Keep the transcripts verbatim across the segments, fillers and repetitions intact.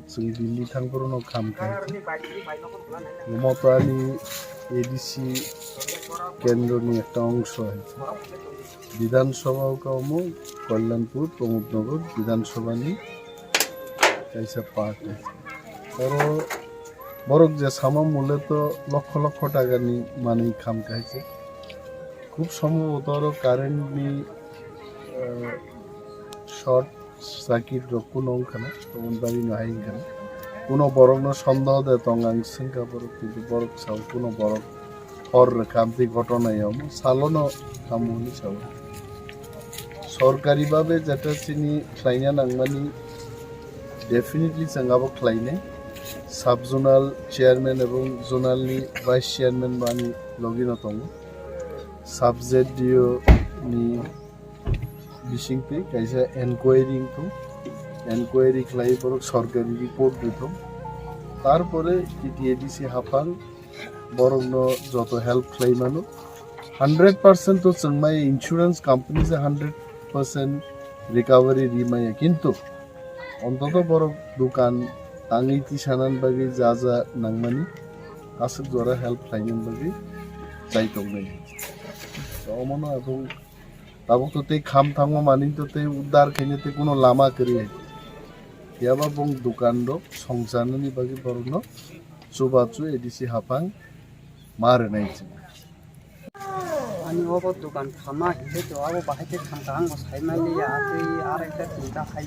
Chwng Delhi thangphuru no kham khai. Omo to ani A D C kendro ni ekta ongso hai. Bidhan Sabha o ka omo Kalyanpur, Pramod Nagar Bidhan Sabha ni kaisa part hai. Oro borok je sama mole to lokho lokho taka ni manwi kham khai se. Khub sombhoboto oro current ni, eh, short circuit rok kuno wngkha na, tongmani bagwi no hai wngkha na. Kuno borok no sondoh de tong ang swngkha borok, kintu borok sao kuno borok hor rwkha amtwi ghotona ya omo salo no tamo hwnwi sao. Sorkari babe jeta chini khlaina nangmani definitely chwng abo khlainai. Sub zonal chairman ebong zonal ni vice chairman bani logi no tongo. Sub Z D O ni bisingtwi kaisa enquiry wngthung, enquiry khlai borok sorkari report rwthung, tarpore T T A D C haphang borokno joto help khlai mano. Hundred percent to chwng maya, insurance company se hundred percent recovery ri maya, kintu ontoto borok dukan tangwi tisanani bagwi ja ja nangmani aswk jora help khlainani bagwi chai tongnai. To omono abong tabuk to tei kham thangma manwi to tei uddar khaina tei kuno lama kwrwi. Phiyaba bong dukan rok songcharnani bagwi borokno chubachu A D C haphang ma rwnai chwng. Ani obo dukan khama hinkhe to abo bahai khe khamka ang bo sai manliya, tei arai khe tinta hai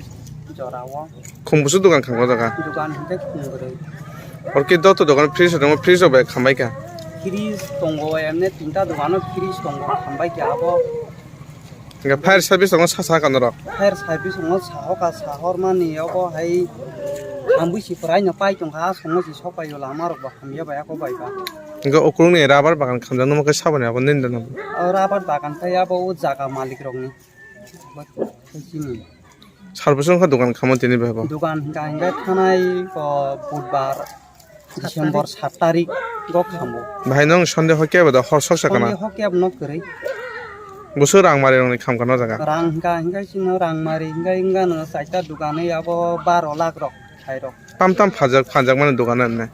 jora o. Khum busu dukan kham o jaga? Dukan hinkhe khum bwrwi. Orke doto dukan fridge tongo, fridge rok bai khambai kha? Fridge tongo, emne tinta dukan o fridge tongo, khambai kha abo. Hingke fire service tongo sa sa kano rok? Fire service tongo, sahoka sahor mani obo hai ambui si prai no pai tongkha, asongo si sopai o lama rok bo hamya bai ako bai ba. Hingke ukulung ni rubber bagan khamjak numa khe saboni abo nini dana? O rubber bagan khe abo o jaga malik rok ni. Chini. Sarbusong kha dukan khamo tini bai bo? Dukan hingka hingke thanai ko budbar December sat tarik go khamo. Bahai nong sonde ho kebo da hor sok sakana? Sonde ho kebo no kwrwi. Busu rang mari rong ni kham kano jaga? Rang hingka hingke sino rang mari hingke hingka no saita dukan e abo baro lakh rok khai rok. Tam tam phajak phajak mani dukan e ne?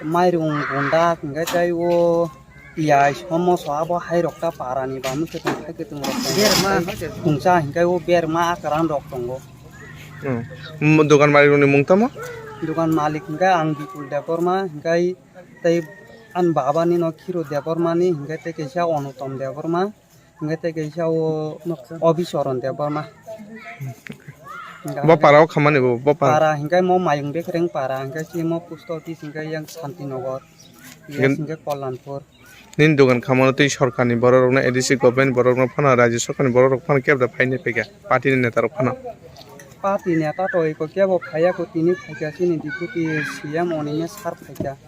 Mairung bunda hingke tai o Piyaj, somoso abo hai rok ta para ni ba, mui khe tong khai khe tong rok tong. Berma. Tungsa hingkai o berma akran rok tongo. Hmm. Dukan malik ni mung tamo? Dukan malik hingkai ang Bipul Debbarma, hingkai tei an baba ni no Khiro Debbarma ni, hingkai tei kaisa Onutom Debbarma, hingkai tei kaisa o Obisoron Debbarma. Bo para o khamani bo, bo para. Para hingkai mo Mayung Bekreng para, hingkai si mo post office hingkai yang Santinagar, hingkai Kalyanpur. Nini dukan khamano tei sorkarni borok rokno, A D C government borok rok phano, rajya sorkarni borok rok phano kebo da phaini phaikha, party ni neta rok phano? Party neta to eko kebo phaiya ko, tini phaikha chini deputy C M Onime sir phaikha.